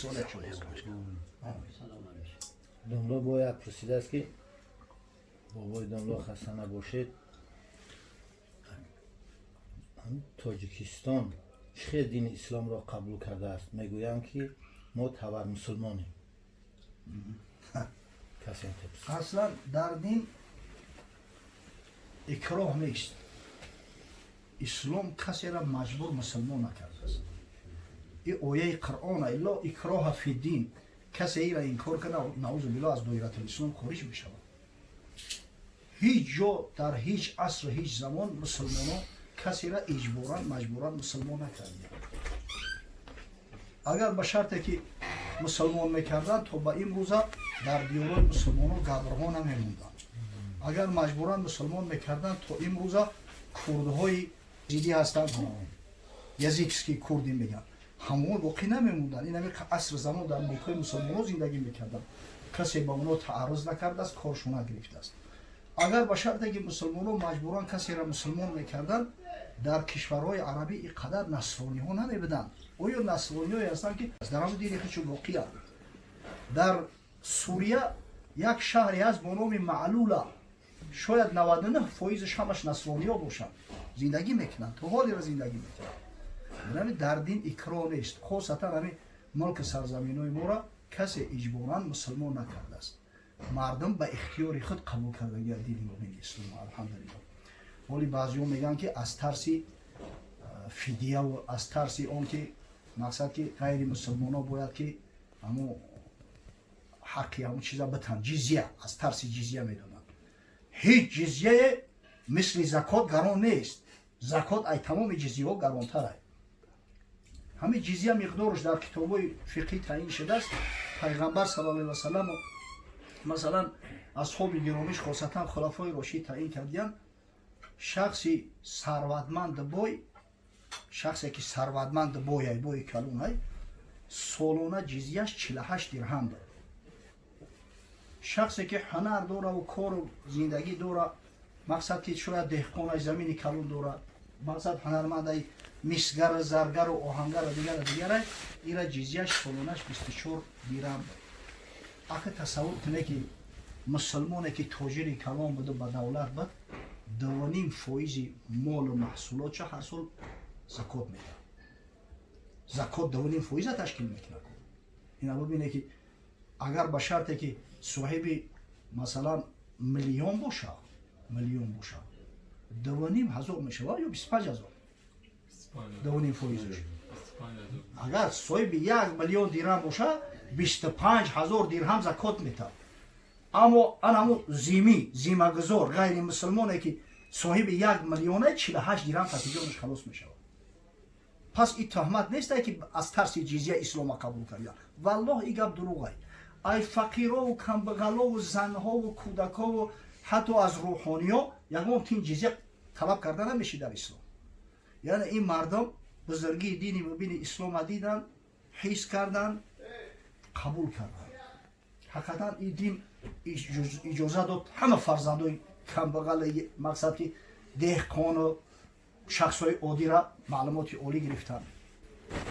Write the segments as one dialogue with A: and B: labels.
A: Солеҳ шуда.
B: Домло бояд пурсидааст, ки бобои домло, хаста набошед, Тоҷикистон чӣ хел дини исломро қабул кардааст? Мегӯянд, ки мо табар мусулмонем. Касе
A: Аслан дар дин икроҳ нест. Ислом касеро маҷбур мусулмон накардааст. И ояи Қуръона: لا إكراه في الدين. Касе ира инкор кана, наузу биллоҳ, аз доиратулислом хориҷ мешавад. Ҳеҷ ҷо, дар ҳеҷ аср, ҳеҷ замон мусулмоно касеро иҷборан, маҷбуран мусулмон накардиям. Агар ба шарте ки мусулмон мекарданд, то ба имрӯза дар диёрҳои мусулмоно габрҳо намемонданд. Агар маҷбуран мусулмон мекарданд, то имрӯза курдҳои зидӣ ҳастанд, языческий курди мегӯянд, ҳамон боқӣ намемонданд. Ин ҳами аср замон дар мулкҳои мусулмонҳо зиндагӣ мекарданд, касе ба онҳо таарруз накардааст, коршо нагирифтааст. Агар ба шарте ки мусулмонҳо маҷбуран касеро мусулмон мекарданд, дар кишварҳои арабӣ ин қадар насрониҳо намебуданд. Оё насрониҳое ҳастанд, ки дар ҳамн дини худшо боқиянд? Дар Сурия як шаҳре ҳаст бо номи Маълула, шояд 99 фоизаш ҳамаш насрониҳо бошанд, зиндагӣ мекунанд, то ҳолеро зиндагӣ мекунанд. Ами дар дин икроҳ нест. Хосатан ҳами мулки сарзаминҳои моро касе иҷборан мусулмон накардааст. Мардум ба ихтиёри худ қабул кардагия дини мубини ислом, алҳамдулилло. Ҳоли баъзеҳо мегӯянд, ки аз тарси фидияву аз тарси он ки мақсад ки ғайри мусулмонҳо бояд ки ҳамо ҳаққи ҳамон чиза битан, ҷизя, аз тарси ҷизя медонанд. Ҳеҷ ҷизяе мисли закот гарон нест. Закот ай тамоми ҷизияҳо гаронтар. Ҳамин ҷизия миқдораш дар китобҳои фиқҳӣ таъин шудааст. Пайғамбар саллаллоҳу алайҳи васаллам, масалан, асҳоби гиромиш, хосатан хулафои рошид таъин кардиянд. Шахси сарватманд, бой, шахсе ки сарватманд, бояй, бои калонай, солона ҷизияш 48 дирҳам буд. Шахсе ки ҳунар дораву кору зиндагӣ дора, мақсад ки шояд деҳқонай, замини калон дора, мақсад ҳунармандай, мисгару заргару оҳангару дигару дигарай, ира ҷизияш солонаш 24 дирҳам буд. Ака, тасаввур куне, ки мусулмоне ки тоҷири калон буду ба давлат буд, 2,5 фоизи молу маҳсулотша ҳар сол закот медад. Закот 2,5 фоиза ташкил мекунад. Ина бибине, ки агар ба шарте ки соҳиби, масалан, миллион боша, миллион боша, 2,5 ҳазор мешавад ё 25 000, 2,5 фоизаш. Агар соҳиби 1 миллион дирҳам боша, 25 000 дирҳам закот метад. Аммо ан ҳамун зимӣ, зимагузор, ғайри мусулмоне ки соҳиби 1 миллиона, 48 дирҳам қатиҷонаш халос мешавад. Пас ин тӯҳмат несте, ки аз тарси ҷизия ислома қабул кардан. Валлоҳ, и гап дурӯғай. Ай фақирову камбағалову занҳову кӯдакову ҳатто аз рӯҳониё ягон тин ҷизия талаб карда намешид дар ислом. Яъне ин мардум бузургии дини мубини ислома дидан, ҳис кардан, қабул карданд. Ҳақиқатан ин дин иҷоза дод ҳама фарзандои камбағал, мақсад ки деҳқону шахсҳои оддира маълумоти олӣ гирифтанд.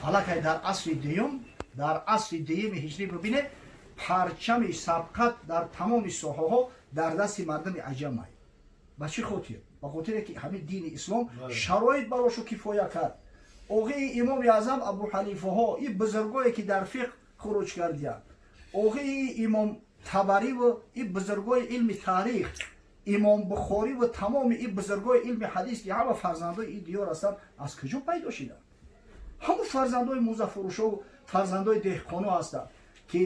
A: Аллакай дар асри дуюм, дар асри дуюми ҳиҷрӣ, бибинед, парчами сабқат дар тамоми соҳаҳо дар дасти мардуми аҷамай. Ба чӣ хотир? Ба хотире ки ҳамин дини ислом шароит барошу кифоя кард. Оғии Имоми Аъзам Абу Ҳанифаҳо, ин бузургое ки дар фиқҳ хуруҷ кардиянд, оғии Имом Табариву ин бузургои илми таърих, Имом Бухориву тамоми ин бузургои илми ҳадис, ки ҳама фарзандои ин диёр ҳастанд, аз куҷо пайдо шиданд? Ҳамон фарзандои музафурӯшову фарзандои деҳқоно ҳастанд, ки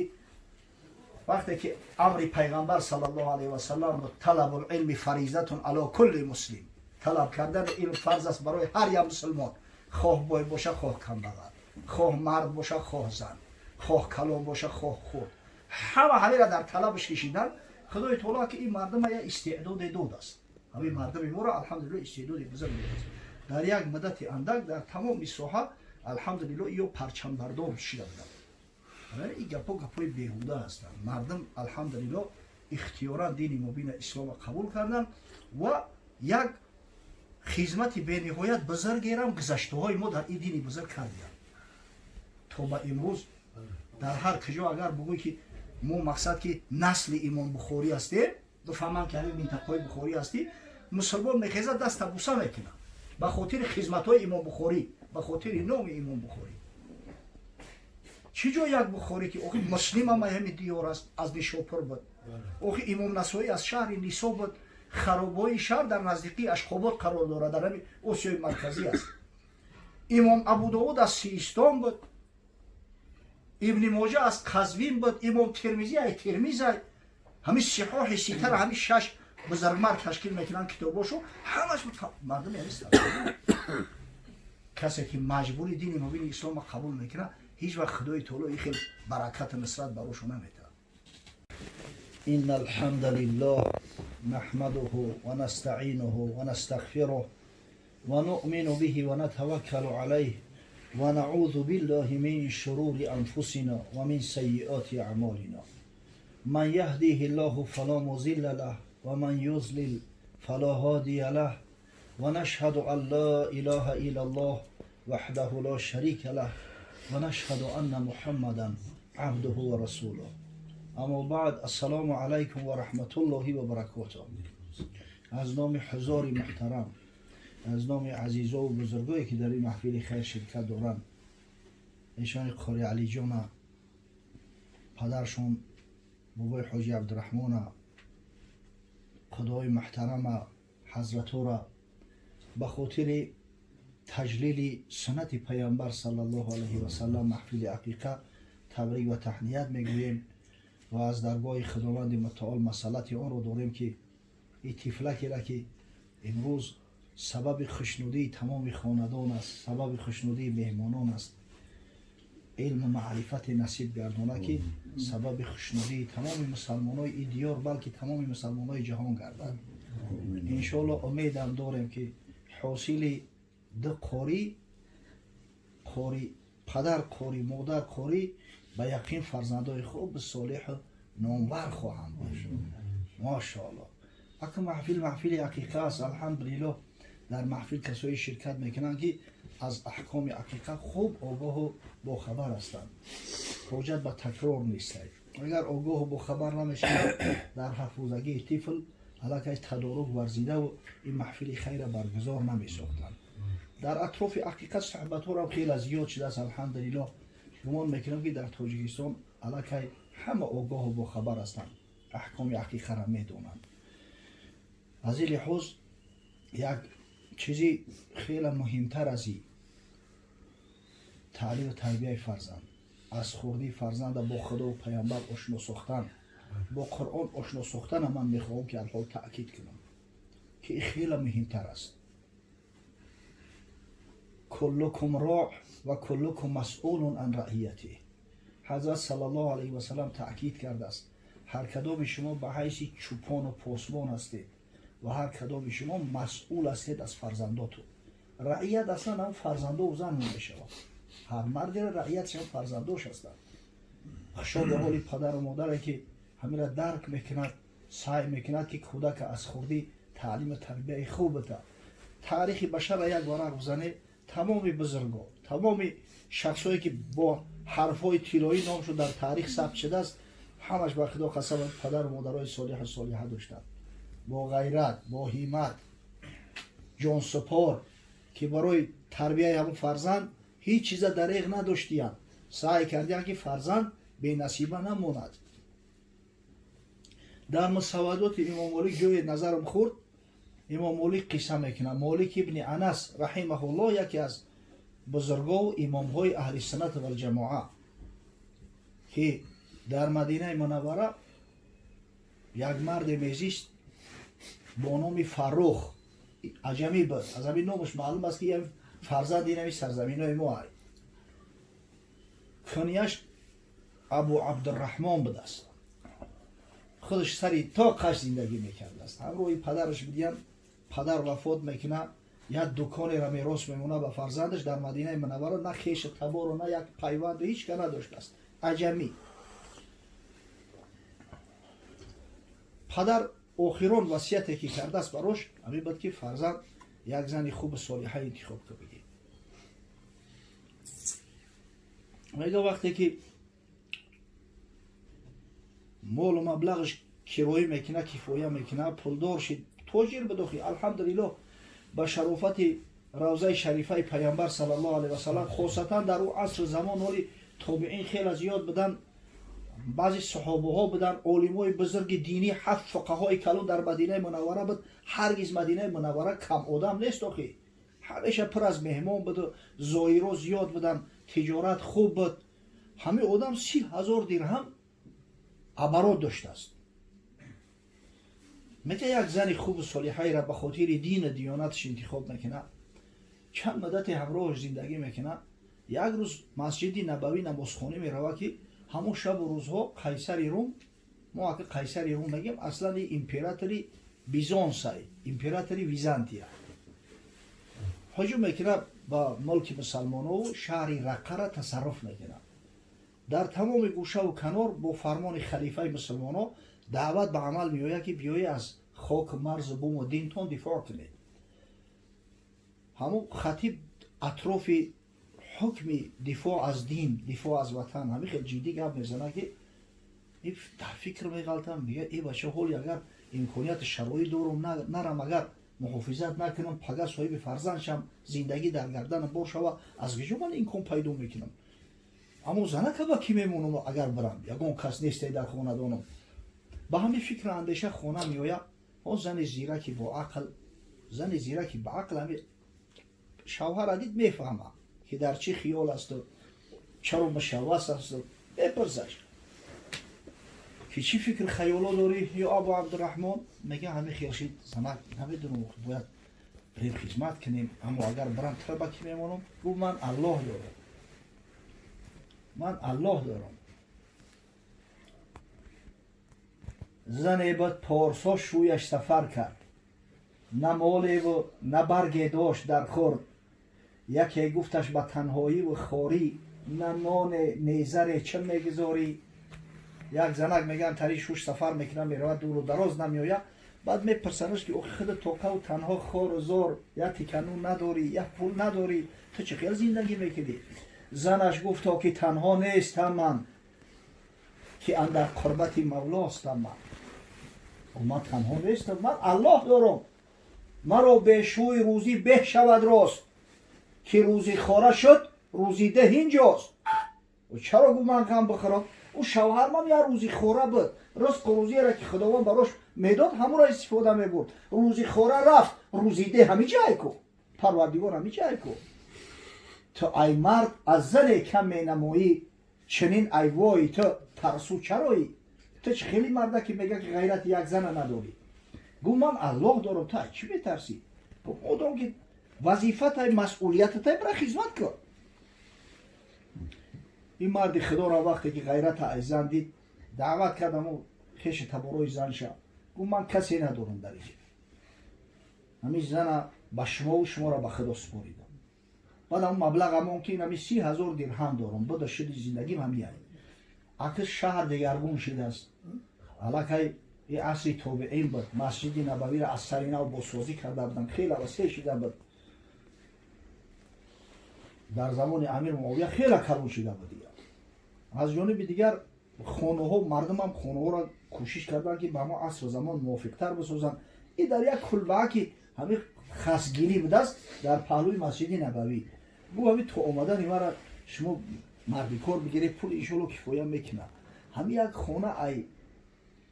A: вақте ки амри Пайғамбар саллаллоҳу алайҳи васаллам буд: طلب العلم فریضة على كل مسلم, талаб кардани илм фарз аст барои ҳар як мусулмон, хоҳ бой боша, хоҳ камбағал, хоҳ мард боша, хоҳ зан, хоҳ калон боша, хоҳ хурд. Ҳама ҳамира дар талабаш кишидан. Худои таоло ки ин мардума як истеъдоде додааст, ҳамин мардуми моро, алҳамдулилло, истеъдоди бузург додааст. Дар як муддати андак дар тамоми соҳа, алҳамдулилло, ё парчамбардор шида буданд. Ин гапҳо гапҳои беҳуда ҳастанд. Мардум, алҳамдулилло, ихтиёран дини мубина ислома қабул карданд ва як хизмати бениҳоят бузургерам гузаштаҳои мо дар ин дини бузург кардиянд. То ба имрӯз Дар ҳар куҷо агар бугӯй, ки мо, мақсад, ки насли Имом Бухорӣ ҳастем, бифаҳманд, ки ҳамин минтақаҳои Бухорӣ ҳастӣ, мусулмон мехезад, даста буса мекунад ба хотири хизматҳои Имом Бухорӣ, ба хотири номи Имом Бухорӣ. Чӣ ҷо як Бухорӣ, ки охи Муслим ҳам ҳами диёр аст, аз Нишопур буд. Охи Имом Насоӣ аз шаҳри Нисо буд, харобҳои шаҳр дар наздикии Ашқобод қарор дорад, дар ҳами Осиёи Марказӣ аст. Имом Абудовуд аз Систон буд, Ибни Моҷа аз Қазвин буд, Имом Термизӣ ай Термизай. Ҳамин Сиҳоҳи Ситара ҳамин шаш бузургмард ташкил мекунанд китобошо, ҳамаш мардуми ҳамин. Касе ки маҷбури дини мубини ислома қабул мекунад, ҳеҷ вақт Худои Таоло ин хел баракату нусрат барошо наметавад. إن الحمد لله نحمده ونستعينه ونستغفره ونؤمن به ونتوكل عليه ونعوذ بالله من شرور أنفسنا ومن سيئات أعمالنا. من يهديه الله فلا مضل له ومن يضلل فلا هادي له. ونشهد أن لا إله إلا الله وحده لا شريك له ونشهد أن محمدا عبده ورسوله. أما بعد، السلام عليكم ورحمة الله وبركاته. Аз номи ҳузори муҳтарам, аз номи азизову бузургое, ки дар ин маҳфили хайр ширкат доранд, эшони Қори Алиҷона, падаршон бобои Ҳоҷи Абдураҳмона, худои муҳтарама ҳазратора ба хотири таҷлили суннати Паямбар саллаллоҳу алайҳи васалам маҳфили ақиқа табрик ва таҳният мегӯем ва аз даргоҳи Худованди Мутаол масъалати онро дорем, ки ин тифлакера, ки имрӯз сабаби хушнудии тамоми хонадон аст, сабаби хушнудии меҳмонон аст, илму маърифате насиб гардона, ки сабаби хушнудии тамоми мусалмонои ин диёр, балки тамоми мусалмонои ҷаҳон гардад, иншоалло. Умедам дорем, ки ҳосили ду қорӣ, қори падар, қори модар, қорӣ, ба яқин фарзандои хуб, солеҳу номвар хоҳанд бошд, мошоалло. Ака, маҳфил маҳфили ақиқа аст. Алҳамдулиллоҳ, дар маҳфил касое ширкат мекунанд, ки аз аҳкоми ақиқа хуб огоҳу бохабар ҳастанд. Ҳоҷат ба такрор нест. Агар огоҳу бохабар намешавад, дар ҳафтрӯзагии тифл аллакай тадорук варзидаву ин маҳфили хайра баргузор намесохтанд. Дар атрофи ақиқа суҳбатҳоам хеле зиёд шудааст, алҳамдулиллоҳ. Гумон мекунам, ки дар Тоҷикистон аллакай ҳама огоҳу бохабар ҳастанд, аҳкоми ақиқаро медонанд. Аз ин лиҳоз як чизи хеле муҳимтар аз ин таълиму тарбияи фарзанд, аз хурдии фарзанда бо Худову Паямбар ошно сохтан, бо Қуръон ошно сохтана ман мехоҳам, ки алҳол таъкид кунам, ки ин хеле муҳимтар аст. كلكم راع وكلكم مسئول عن رعيته. Ҳазрат саллаллоҳу алайҳи васалам таъкид кардааст: ҳар кадоми шумо ба ҳайси чӯпону посбон ҳастед ва ҳар кадоми шумо масъул ҳастед аз фарзандотон. Раият аслан ҳам фарзандову зан мешавад. Ҳар мардеро раиятшам фарзандош ҳастанд. Хушоби ҳоли падару модаре, ки ҳамира дарк мекунад, саъй мекунад, ки кӯдака аз хурдӣ таълиму тарбияи хуб буда. Таърихи башара як варақ бизане, тамоми бузургон, тамоми шахсое, ки бо ҳарфҳои тиллоӣ номшон дар таърих сабт шудааст, ҳамаш, ба Худо қасам, падару модарои солиҳу солиҳа доштанд, бо ғайрат, бо ҳиммат, ҷонсупор, ки барои тарбияи ҳамун фарзанд ҳеҷ чиза дареғ надоштиянд, саъй кардиянд, ки фарзанд бенасиба намонад. Дар мусаввадоти Имом Молик ҷои назарам хӯрд. Имом Молик қисса мекунад. Молик ибни Анас раҳимаҳуллоҳ, яке аз бузургову имомҳои аҳли суннат валҷамоа, ки дар Мадинаи Мунаввара як марде мезист бо номи Фаррух. Аҷамӣ буд, аз ҳамин номаш маълум аст, ки фарзанди нави сарзаминои мо ай. Кунияш Абу Абдурраҳмон будааст. Худаш сари то қаш зиндагӣ мекардааст, ҳамроҳи падараш будиян. Падар вафот мекунад, як дуконеро мерос мемонад ба фарзандаш дар Мадинаи Мунаввара. На хешу табору, на як пайванду, ҳеҷ ка надоштааст, аҷамӣ. Падар охирон васияте, ки кардааст барош, ҳамин буд, ки фарзанд, як зани хуби солиҳа интихоб ка бигир. Мега, вақте ки Молу маблағаш кироӣ мекуна, кифоя мекуна, пулдор шид, тоҷир бидохи. Алҳамдулиллоҳ, ба шарофати равзаи шарифаи Паямбар саллаллоҳу алайҳи васаллам, хосатан дар ӯ асри замон ҳоли тобеин хеле зиёд буданд, баъзе саҳобаҳо буданд, олимои бузурги динӣ, ҳафт фуқаҳои калон дар Мадинаи Мунаввара буд. Ҳаргиз Мадинаи Мунаввара кам одам нест, охи ҳамеша пур аз меҳмон буду зоиро зиёд буданд, тиҷорат хуб буд. Ҳамин одам 30 000 дирҳам оборот доштааст. Мега, як зани хубу солиҳаеро ба хотири дину диёнаташ интихоб мекунад. Чанд муддате ҳамроҳаш зиндагӣ мекунад. Як рӯз Масҷиди Набавӣ намозхонӣ меравад, ки ҳамон шабу рӯзҳо қайсари Рум, мо ака қайсари Рум мегем, аслан императори Бизонсай, императори Византия, ҳуҷум мекунад ба мулки мусалмонову шаҳри Раққара тасарруф мекунад. Дар тамоми гӯшаву канор бо фармони халифаи мусулмоно даъват ба амал меояд, ки биёед, аз хок, марзу буму динтон дифоъ кунед. Ҳамун хатиб атрофи ҳукми дифоъ аз дин, дифоъ аз ватан ҳамин хел ҷиддӣ гап мезанад, ки дар фикр меғалтам, мега: «Э бача, ҳоли агар имконияти шароит дорум, нарам, агар муҳофизат накунам, пага соҳиби фарзанд шам, зиндагӣ дар гарданам бор шава, аз куҷо ман имкон пайдо мекунам? Аммо занака ба кӣ мемонам, агар бирам? Ягон кас несте дар хонадонам». Ба ҳамин фикру андеша хона меояд. Он зани зираки бо ақл, зани зираки ба ақл, ҳами шавҳара дид, мефаҳма, ки дар чӣ хиёл асту чаро мушаввас асту. Мепурсаш, ки чӣ фикр хаёло дорӣ, ё Абу Абдураҳмон? Мега: «Ҳамин хел шид, занак, намедонам, бояд бирем, хизмат кунем, аммо агар бирам, тура ба кӣ мемонам?» Гуфт: «Ман Аллоҳ дорам, ман Аллоҳ дорам». Зане буд порсо, шӯяш сафар кард, на молеву на барге дошт дар хурд. Яке гуфташ: «Ба танҳоиву хорӣ на ноне незаре чӣ мегузорӣ?» Як занак, мегӯянд, тари шӯш сафар мекунад, меравад, дуру дароз намеояд. Баъд мепурсанаш, ки охи худа тоқаву танҳо, хору зор, як тиканун надорӣ, як пул надорӣ, ту чӣ хел зиндагӣ мекунӣ? Занаш гуфто, ки танҳо нестам ман, ки андар қурбати Мавлостам ман. Ман танҳо нестам, ман Аллоҳ дорам. Маро бешӯй рӯзӣ беҳ шавад рост, ки рӯзи хора шуд, рӯзидеҳ инҷост. Чаро, гу, ман ғам бихӯрам? Ӯ шавҳармам як рӯзи хора буд, ризқу рӯзиеро, ки Худованд барош медод, ҳамонро истифода мебурд. Рӯзи хора рафт, рӯзидеҳ ҳамиҷай ку, Парвардигор ҳамиҷай ку. Ту ай мард аз зане кам менамоӣ, чунин айвои ту тарсу чароӣ? Ту чӣ хеле марда, ки мега, ки ғайрати як зана надорӣ? Гу: «Ман Аллоҳ дорам, ту аз чӣ метарсӣ?» Одам ки вазифатай, масъулиятатай, бира хизмат кун. Ин марди худоро вақте ки ғайрата аз зан дид, даъват кардаму хеши таборои занша. Гу: «Ман касе надорам дар инҷа, ҳамин зана ба шумову шуморо ба Худо супоридам. Баъд ҳамн маблағамон, ки ҳами 30 000 дирҳам дорам, буда шуди зиндагим ҳамияй». Акс шаҳр дигаргун шидааст, аллакай и асри тобеин буд, Масҷиди Набавиро аз сари нав бозсозӣ карда буданд, хеле васеъ шида буд. Дар замони Амир Муовия хеле калон шида буд. Аз ҷониби дигар, хонаҳо, мардумам хонаҳоро кӯшиш карданд, ки ба ҳамон асру замон мувофиқтар бисозанд. И дар як кулбаа, ки ҳамин хасгирӣ будааст, дар паҳлӯи Масҷиди Набавӣ, гу: «Ҳами то омадани мара шумо мардикор бигиред, пул иншоалло кифоя мекунад. Ҳами як хона ай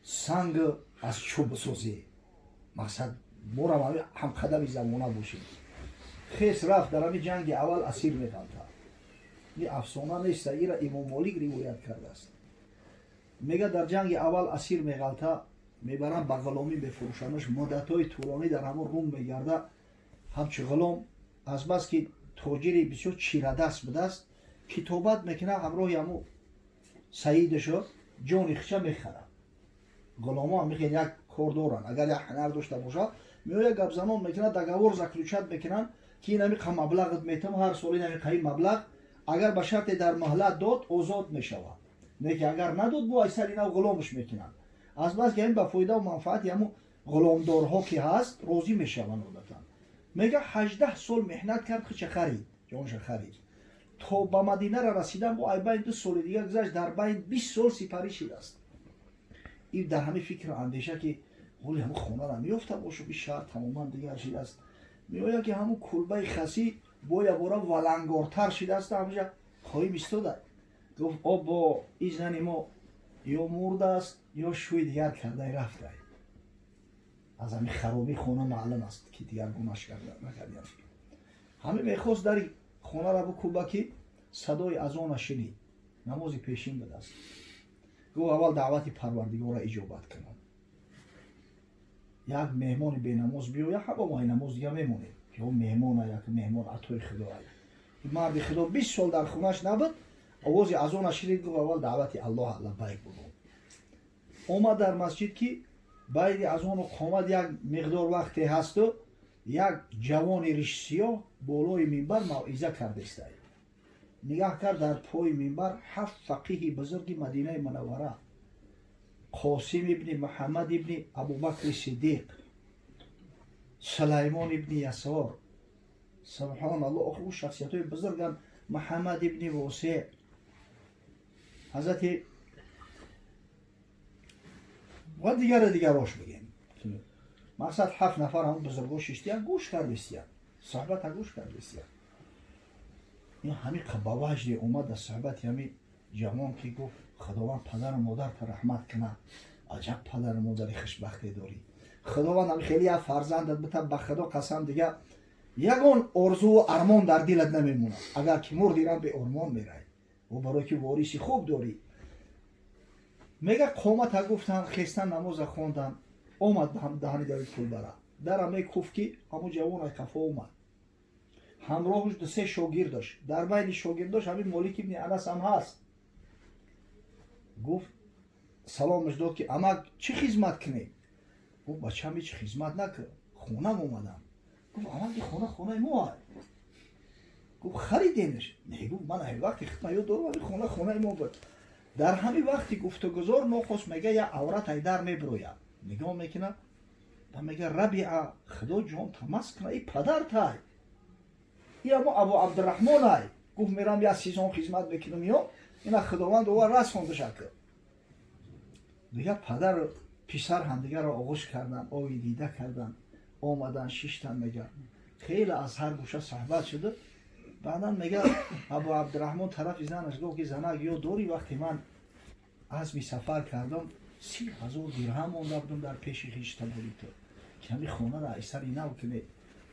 A: санг, аз чӯб бисозе, мақсад борам ҳамқадами замона бошем». Хес рафт, дар ҳами ҷанги аввал асир меғалтад. Ин афсона неста, ира Имом Молик ривоят кардааст. Мега, дар ҷанги аввал асир меғалта, мебаранд, ба ғуломӣ мефурӯшанаш. Муддатҳои тӯлонӣ дар ҳамон Рум мегарда ҳамчу ғулом. Азбаски тоҷири бисёр чирадаст будааст, китобат мекунад ҳамроҳи ҳамун саидашо, ҷони хича мехарад. Ғуломо ҳам як кор доранд, агар як ҳунар дошта бошад, меояд, гапзанон мекунад, договор заключать мекунанд, ки ин ҳами маблағат метам, ҳар сол ин ҳами қаи маблағ. Агар ба шарте дар маҳлат дод, озод мешавад, не ки агар надод, бо ай сари нав ғуломаш мекунанд. Азбаски ҳамин ба фоидаву манфаати ҳамун ғуломдорҳо ки ҳаст, розӣ мешаванд одатан. Мега, 18 сол меҳнат кард, хича харид, ҷонша харид. То ба Мадинара расидан бо ай байн 2 соли дигар гузашт, дар байн 20 сол сипарӣ шидааст. И дар ҳамин фикру андеша, ки ҳоли ҳамун хонара меёфта бошум, и шаҳр тамоман дигар шидааст. Меояд, ки ҳамун кулбаи хасӣ бо ябора валангортар шидааст, ҳамҷа қоим истода. Гуфт: «Обо, и зани мо ё мурдааст, ё шӯи дигар кардай рафтай. Аз ҳамин харобии хона маълум аст, ки дигар гунаш накардиям». Ҳамин мехост дари хонара бикӯба, ки садои азона шинид. Намози пешин будааст. Гуфт: «Аввал даъвати Парвардигорро иҷобат кунам. Як меҳмони бенамоз биёя, ҳама мо намоз дига мемонем. Ё меҳмона, як меҳмон атои Худо. Марди Худо 20 сол дар хонаш набуд, овози азона шунид, гуфт: «Аввал даъвати Аллоҳ, лаббайк бугум». Омад дар масҷид, ки байни азону қомат як миқдор вақте ҳасту як ҷавони ришсиёҳ болои минбар мавъиза кардестай. Нигаҳ кард, дар пои минбар ҳафт фақиҳи бузурги Мадинаи Мунаввара: Қосим ибни Муҳаммад ибни Абубакри Сиддиқ, Сулаймон ибни Ясор, субҳоналло, охир ӯ шахсиятҳои бузурган, Муҳаммад ибни Восеъ, ҳазрати ва дигаре дигарош бигем. Мақсад, ҳафт нафар ҳамн бузурго шиштиян, гӯш кардистиян, суҳбата гӯш кардистиян. Ин ҳамин ба ваҷде омад дар суҳбати ҳами ҷавон, ки гуфт: «Худованд падару модарта раҳмат кунад. Аҷаб падару модари хушбахте дорӣ. Худованд ҳами хеле як фарзандат бита. Ба Худо қасам, дига ягон орзуву армон дар дилат намемонад. Агар ки мурдирам, беормон мерай, ӯ барое ки вориси хуб дорӣ». Мега, қомата гуфтан, хестан, намоза хондан. Омад даҳани дари кулбара, дара мекуфт, ки ҳамун ҷавон ай қафо омад. Ҳамроҳуш ду-се шогирд дошт. Дар байни шогирдош ҳамин Молик ибни Анас ҳам ҳаст. Гуфт, саломаш дод, ки: «Амак, чӣ хизмат кунем?» Гуфт: «Бачам, ҳеч хизмат накун, хонам омадам». Гуфт: «Амак, и хона хонаи мо ай». Гуфт: «Харидемш?» «Не», гуфт, «ман ай вақти хидмат ёд дорам, ҳамин хона хонаи мо буд». Дар ҳамин вақти гуфтугузор нохост, мега, як аврат ай дар мебирояд. Нигоҳ мекунад ва мега: «Рабиа, Худо ҷон тамас куна, и падартай, и амо Абу Абдураҳмон ай». Гуфт: «Мерам, як сезон хизмат мекунам, ё ина Худованд ова расондашак». Дига падару писар ҳамдигарро оғӯш карданд, ови дида карданд, омадан шиштан. Мега, хеле аз ҳар гӯша суҳбат шуда. Баъдан, мега, Абу Абдураҳмон тарафи занаш гуфт, ки: «Занак, ёд дорӣ, вақте ман азми сафар кардам, 30 000 дирҳам монда будам дар пеши хиштабори ту, ки ҳамин хонаро аз сари нав кунед.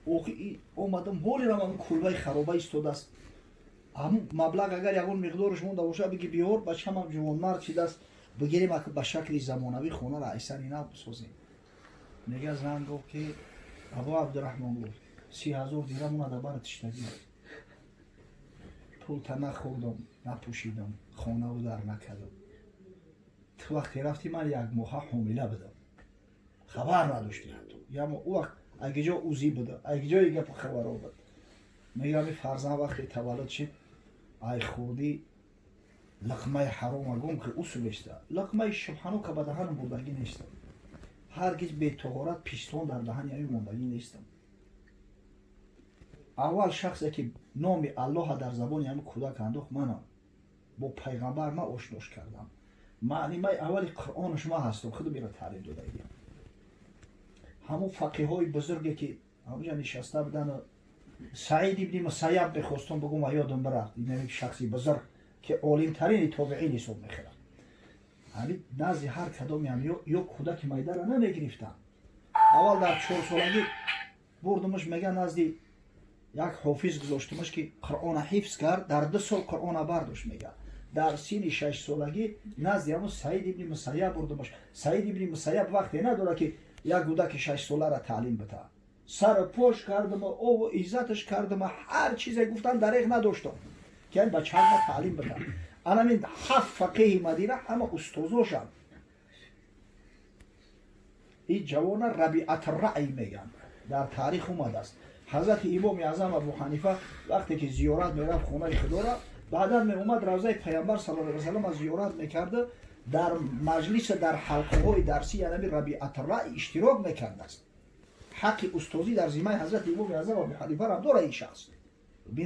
A: Охи омадам, ҳолирам ҳамн кулбаи хароба истодааст. Ҳамун маблағ агар ягон миқдораш монда боша, биги биёр, бачамам ҷувонмард шидааст, бигирем, ака ба шакли замонавӣ хонаро аз сари нав бисозем». Мега, зан гуфт, ки: «Абу Абдураҳмон, — гуфт, — 30 000 дирҳам уна дар бара тиштагӣ. Пулта нахӯрдам, напӯшидам, хонаву дар накардам. Ту вақте рафтӣ, ман як моҳа ҳомила будам, хабар надоштӣ. Ҳатто ямо ӯ вақт агиҷо УЗИ буда, агиҷои гапу хабаро буд». Мега, ами фарзанд вақте таваллуд шид, ай хурдӣ лиқмаи ҳарома гум ки усу беста, лиқмаи шубҳанука ба даҳанам бурдагӣ нестам. Ҳаргиз бетоҳорат пистон дар даҳани ами мондагӣ нестам. Аввал шахсе ки номи Аллоҳа дар забони ҳами кӯдак андохт, манам. Бо пайғамбар ма ошнош кардам. Маълимаи аввали Қуръонаш ма ҳастам, худу мера таълим додагиам». Ҳамун фақиҳои бузурге ки ҳамуҷа нишаста будану Саид ибни Мусайяб, мехостум бугум, а ёдам бирафт, инами шахси бузург ки олимтарини тобеин ҳисоб мехӯрад, ҳамин назди ҳар кадоми ҳам ё кӯдаки майдара намегирифтанд. Аввал дар 4-солагӣ бурдумаш, мега, назди як ҳофиз гузоштумаш, ки Қуръона ҳифз кард. Дар 2 сол Қуръона бардошт. Мега, дар синни 6-солагӣ назди ҳамун Саид ибни Мусайяб бурдумаш. Саид ибни Мусайяб вақте надорад, ки як кӯдаки 6-солара таълим бита. Сару пош кардама, ову иззаташ кардама, ҳар чизе гуфтан дареғ надоштам, ки ин бачаама таълим бита. Анамин ҳафт фақеҳи Мадина ҳама устозошанд. Ин ҷавона Рабиатраъй мегӯянд, дар таърих омадааст. Ҳазрати имоми аъзам Абу Ҳанифа вақте ки зиёрат мерафт хонаи Худора, баъдан меомад, равзаи Пайғамбар сал ла васалам зиёрат мекарда, дар маҷлиса, дар ҳалқаҳои дарсӣ янами Рабиатраъй иштирок мекардааст. Ҳаққи устозӣ дар зиммаи ҳазрати имоми аъзам Абу Ҳанифа дора ин шахс. Бинед.